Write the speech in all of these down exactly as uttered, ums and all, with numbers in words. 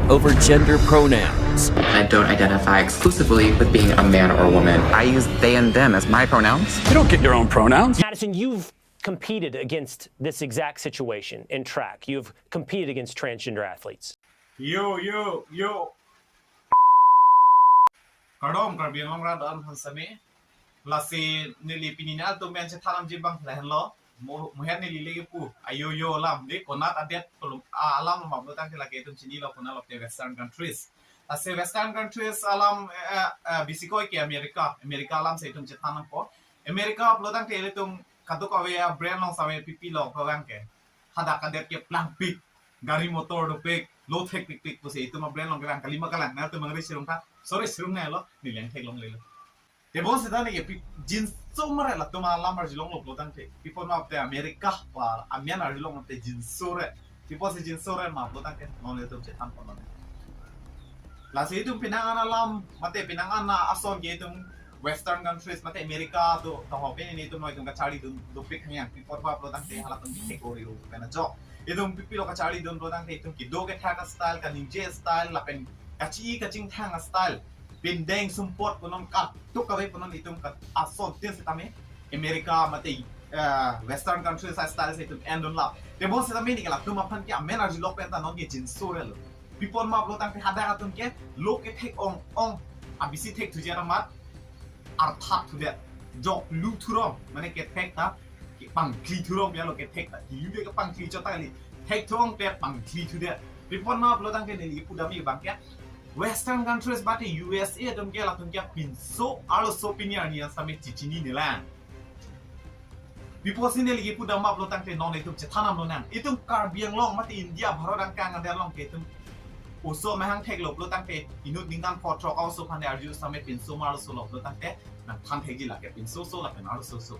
over gender pronouns. I don't identify exclusively with being a man or a woman. I use they and them as my pronouns. You don't get your own pronouns. Madison, you've competed against this exact situation in track. You've competed against transgender athletes. Yo, yo, yo. Kardom, Karbi Anglong rat an hansame. Lasi neli pini nangtum pen chethan nangji abang lahenlo. Mo, moher neli lagi pu. Ayo yo alam de konat adet pelum, ah, alam ma pulo tangte lake itum chinilo konat lote Western countries. Lasi Western countries alam, eh, eh, bisi koi ke America. America alam si itum chethan nangpo. America pulo tangte itum kadokave a-brand along save pipi lo kevang ke. Hadak adet ke plangpik, gari motor dopik, lo thekpikpik pusi itum a-brand along kevang, kalima kalang, nangtum mangri sirung tha, sorry, sirung nanglo, neli ang theklonglelo. Tebon seta neke pi jinso mare latum alam arjulonglo pulo tangte. Pi apot ma pulote America pa amen arjulong te jinso re. Pi apotsi jinso re ma pulo tangte non itum chethan pon non. Lasi itum penang an alam mate penang an ason ke itum Western countries mate America do taho pen ini itum noi itum kacharlidun dopik hang yang pi apot ma pulo tangte halatum ke kori ru pen ajo. Itum pipi lo kacharlidun pulo tangte itum kedo kethak a-style, kaningje style, lapen kachi kachingthang a-style, pindeng sumpot punon kadokave punon itum ka ason tin setame America mate, eh, Western countries a-style si itum endun lap. Tebon setame neke latum aphan ke amen arjulok pen ta non ke jinso relo. Pi apot ma pulo tangte hadak atum ke lo kethek ong ong abisi thek thuji amat arthat thudet. Jok lu thurong, mane kethek ta, ke pangthli thurong ya lo kethek ta. Kilu de ke pangthli chot ta kali. Thek thurong te pangthli thudet. Pi apot ma pulo tangte neli pudam abang ke Western countries mate U S A atum ke latum ke pinso arloso pini arni an same chichinine lang. Pi apotsi neli pudam ma pulo tangte non itum chethan nang lonang. Itum Karbi Anglong mate India Bharat angkang adet along ke itum oso mahang theklo pulo tangte inut ningkan pho throk a-oso aphan arju same pinso ma arloso lo pulo tangte nangthan thekji lake pinso oso lapen arloso oso.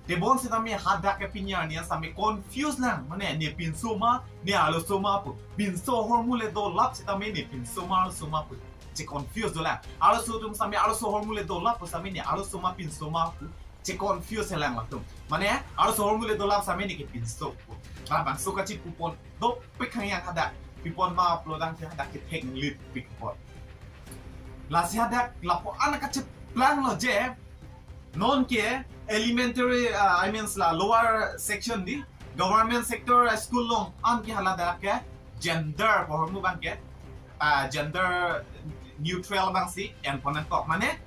Tebon setame hadak ke pini arni an same confuse lang, mane ne pinso ma ne arloso ma pu. Pinso ahormu le dolap setame ne pinso ma arloso ma pu. Che confuse dolang. Arloso atum same arloso ahormu le dolap pu same ne arloso ma pinso ma pu. Che confuse lang latum. Mane arloso ahormu le dolap same neke pinso pu. Labangso kachipu pon dopik hang yang hadak. Pi apot ma pulo tangte hadak kethek nanglit pik apot. Lasi hadak lapu-an kacheplang lo je non ke elementary, uh, I mean la lower section di government sector, uh, school along an ke hala dak ke gender pu ahormu abang ke, uh, gender neutral abang si en pon nangkok, mane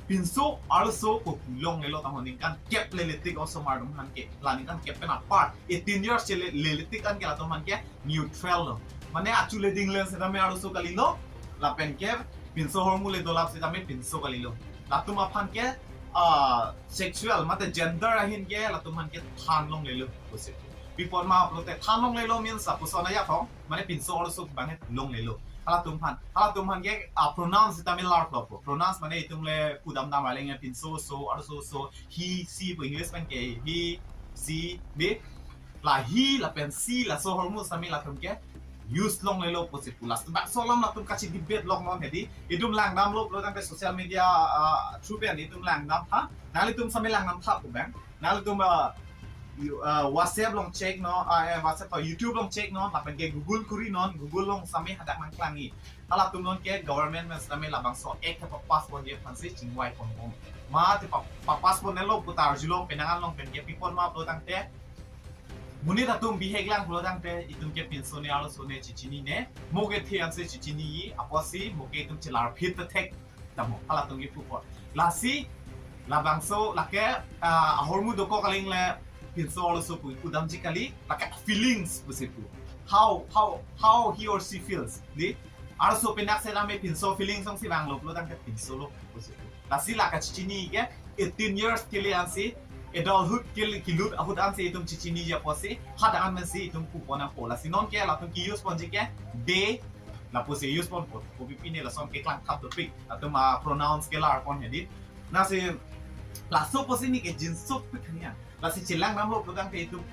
pinso arloso pu longlelo tangho ningkan kep leletik osomar atum aphan ke, la ningkan kep pen apart eighteen years che le- leletik an ke latum aphan ke neutral lo. Mane achu le dinglen setame arloso kalilo, lapen ke pinso ahormu le dolap setame pinso kalilo. Latum aphan ke, ah, sexual mate gender ahin ke latum aphan ke than longlelo pusi. Pi apot ma pulote than longlelo means lapuson ajathong, mane pinso arloso abang longlelo. Halatum aphan, halatum aphan ke, ah, pronouns setame larlo pu. Pronouns mane itum le pudam dam aleng pinso, oso, arloso, oso, he, she pu English pen ke he, she, be. La he lapen she laso ahormu same latum ke use longlelo pusi pu. Labangso alam latum kachi debate lok non hedi. Itum langdamlo pulo tangte social media, ah, through pen itum langdam tha. Nanglitum same langdam tha pu abang. Nanglitum, ah, you, ah, WhatsApp along check non, ah, eh, WhatsApp pa YouTube along check non, lapen ke Google kuri non, Google along same hadak nangklangji. Halatum non ke government pen same labangso act papass ponji aphan si chingvai ponbom. Mate pa- papass ponnelo puta arjulong penang an along pen ke pi apot ma pulo tangte monit atum bihek lang pulo tangte itum ke pinso ne arloso ne chichinine, mo kethe an si chichiniji apotsi mo ke itum chelarphit thek tamo halatum kipu apot. Lasi labangso lake, ah, ahormu dokok aling le pinso arloso pu pudamji kali, lake feelings pusi pu. How, how, how he or she feels. Di arloso penak setame pinso feelings along si vanglo pulo tangte pinso lo pusi pu. Lasi la kachechini ke eighteen years kele ansi, adulthood kele kilut ahut ansi itum chechiniji apotsi hadak an pensi itum pu pon nangpo. Lasi non ke latum ke-use ponji ke they, lapusi use ponpo. Kopi pine lason keklang thap dopik. Latum a-pronouns kelar pon hedi. Lasi laso pusi neke jinso pik hanya. Lasi chelang damlo pulo tangte itum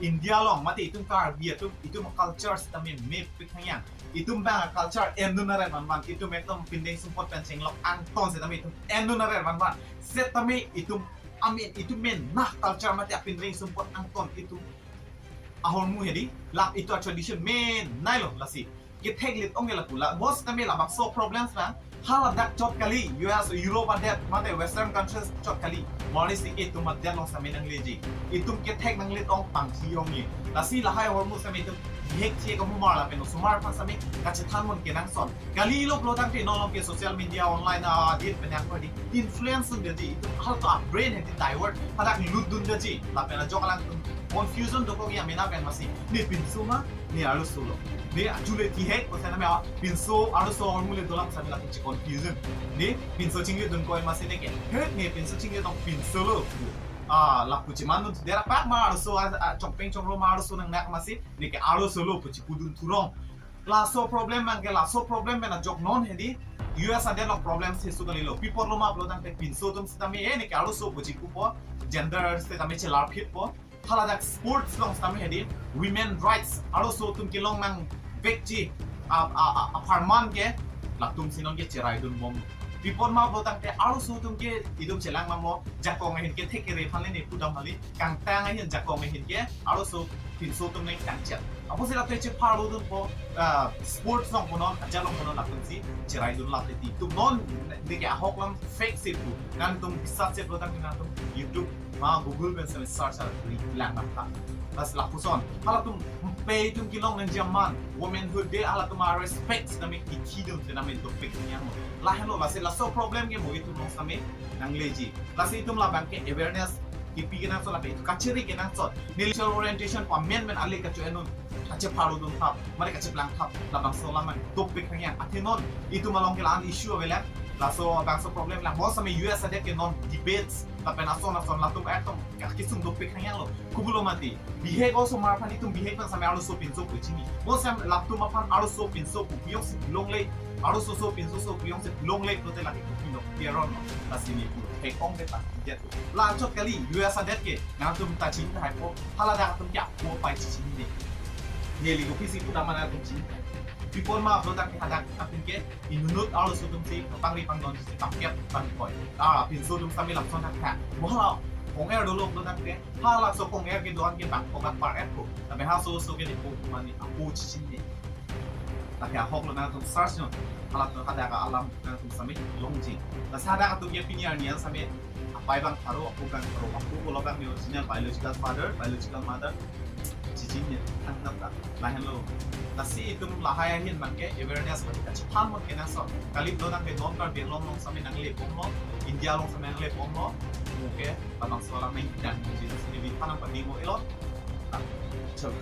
India along mate itum Karbi atum, itum culture setame mepik hanya. Itum abang culture endun aret vanvan. Itum ekdom pindeng sumpot pen chenglok angton setame itum endun aret vanvan. Setame itum, I mean, itum menah culture mate apindeng sumpot angton itum ahormu hedi. Lap itum a-tradition menailo lasi. kethek lit ong ke lapu la. Bos tame labangso problems na haladak chot kali, U S, Europe adet, mate Western countries chot kali. Morning si itum adet along sitame nangleji. Itum kethek nanglit ong pangthi ong ye. Lasi lahai ahormu sitame itum bihek thie kamumar lapen osomar aphan sitame kachethan mon kenangsot. Kali lo pulo tangte non along ke social media online a-edit pen yang padi influence dundeji, itum halatum a-brain hedi divert, hadak lut dundeji. Lapen ajok alangtum confusion dokok ya mena pen masi. Ne pinso ma, ne arloso lo. Ne achule thihek, kosa name a pinso arloso ahormu le dolang sitame lapu che confusion. Ne pinso chingli dun koi masi ne ke. He, ne pinso chingli tong pinso lo. Ah, lapu cheman dun dera pak ma arloso a, a, chongpeng chongro ma arloso nangnak masi. Ne ke arloso lo pu chepu dun thurong. Laso problem abang ke, laso problem pen ajok non hedi U S adet along problem si su kali lo. Pi apot lo ma pulo tangte pinso atum sitame, eh, ne ke arloso pu chepupo, gender sitame chelarphitpo. Haladak sports along sitame hedi women rights, arloso atum kelong nangvekji a, a, a, apharman ke latum si non ke cherai dunbom. Pi apot ma pulo tangte arloso atum ke itum chelang mamo, jakong ahin kethek kere aphan le ne pudam kali, kangtang ahin jakong ahin ke arloso pinso atum nangtangchet. Apotsi latum chepharlo dunpo, ah, sports along punon, ajat along punon latum si cherai dun lap leti. Itum non ne ke ahok lam fake si pu. Nangtum bisas si pulo tangte nangtum YouTube ma Google pen sitame search ar ri lang nangta. Lasi lapuson. Halatum pe itum kelong nangji aman. Womanhood Day halatum a-respect sitame kithi dun sitame dopik yang. Lahenlo lasi laso problem ke mo itum along sitame nangleji. Lasi itum labang ke awareness kipi kenangsot lapen itum kachiri kenangsot. Ne sexual orientation pu amen men ale kacho-en dun, kachepharlo dun thap, mane kacheplang thap, labangso alam an dopik hangyang. Athe non itum along ke la-an issue avelang, laso labangso problem lang. Bos sitame U S adet ke non debates lapen ason ason latum ekdom kakisung dopik hangyang lo. Kubulo mati. Bihek osomar aphan itum bihek pen sitame arloso pinso pu chini. Bos sitame latum aphan arloso pinso pu piyok si longle. Arloso pinso so piyok si longle pulote lake kopi lo, piaron lo. Lasi ne pu thek ong ke ta jet. La chot kali U S adet ke nangtum ta chini tahai po. Haladak atum ke apo pai chini ne. Neli kopi si puta mana atum chini. Pi apot ma pulo tangte hadak atum ke inut arloso atum si pangri pangdon si pangkep pangkoi. Ah, pinso atum sitame lapuson thakthak. Mo hala kong-er dolo pulo tangte, halaso kong-er kedo-an ke bang ko bang par-et ko. Tapi halaso so ke ne po mane apo chini ne. Tapi ahok lo nangtum search non. Halatum hadak alam nangtum sitame longji. Lasi hadak atum ke pini arni an sitame apai bang pharo, apo bang pharo, apo pulo bang ne original biological father, biological mother. Chini ne thangnat ta. Lahenlo. Lasi itum lahai ahin abang ke awareness bagi kachethan mon kenangsot. Kali pulo tangte non Karbi Anglong along sitame nanglebomlo, India along sitame nanglebomlo. Mo ke labangso alam nangdang ji sini di panang padi mo elo. Ah, chalo.